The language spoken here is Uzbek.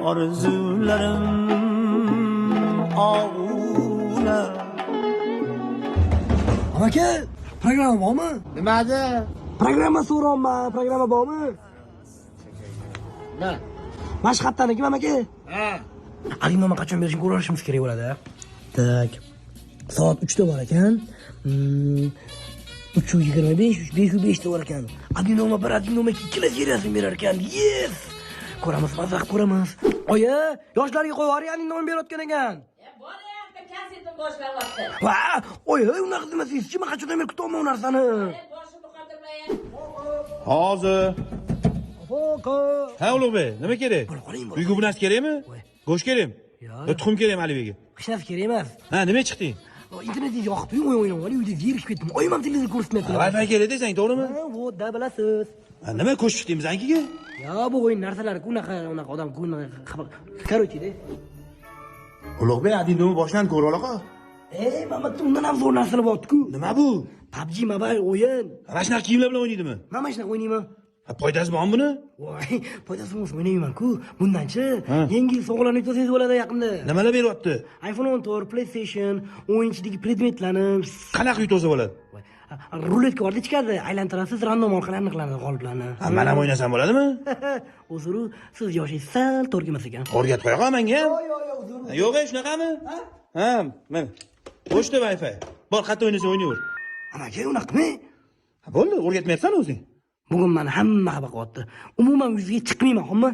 Orzularim og'ula. Aka, programma bormi? Nimada? Programma so'rayapman, programma bormi? Nima? Mashhaddaniki, aka. Ha. Alinoma qachon berishini ko'rishimiz kerak bo'ladi. Так. Soat 3 da bor ekan. 3:25, 5:05 da bor ekan. Один дома 1, Один дома 2 ikkala seriyasini berar ekan. Yes! Ko'ramiz, maza qilib ko'ramiz. Oyi, yoshlarga qo'yib yuboring, Один дома berayotgan ekan. Boryapti, kasetim boshlayapti. Va, oyi, unaqa demasangizchi, men qachondan beri kutyapman u narsani. Boshimni qotirmay. Hozir. Oqa. Ha, Ulug'bek, nima kerak? Bo'la qoling, bo'la. Uyga bu narsa kerakmi? Voy. Go'sht kerakmi? Yo'q. Yo, tuxum kerakmi Alibekka? Hech narsa kerak emas. Ha, nima chiqding? Internetingiz yoqib, o'yin o'ynab olib, uyda zerikib ketdim. Oyim ham televizor ko'rsatmayapti. Wi-Fi kerak desang, to'g'rimi? Ha, вот, да, bilasiz. Ha, nima qo'shib chiqding bizanikiga? Ya, bu o'yin narsalari unaqa unaqa odam unaqa. Короче, de. Ulug'bek, Один дома boshlandi, ko'ra ola qol. Ey, mana undan ham zo'r narsalar bor-ku. Nima bu? PUBG Mobile o'yin. Mana shunaqa kiyimlar bilan o'ynaydimi? Mana shunaqa o'ynayman. Ha, foydasi bormi buni? Voy, foydasi bo'lmasa o'ynayman-ku. Bundanchi yangi yil sovg'alarni yutsangiz bo'ladi yaqinda. Nimalar beryapti? iPhone 14, PlayStation, o'yin ichidagi predmetlarni. Qanaqa yutsa bo'ladi? Voy, ruletka borda ichkarida aylantirasiz, random orqali aniqlanadi g'oliblarni. Ha, man ham o'ynasam bo'ladimi? Uzr, siz yoshingiz sal to'g'ri kelmas ekan. O'rgatib qo'ya qol menga ham. Yo'q, yo'q, uzr. Ha, yo'q, shunaqami? Ha, mana. Bo'shda Wi-Fi. Bor, qayerda o'ynasang o'ynayver. Amaki, unaqa qilmang. Ha, bo'ldi, o'rgatmayapsan o'zing. Bugun mani hamma xafa qilyapti. Umuman yuzga chiqmayman, xo'pmi?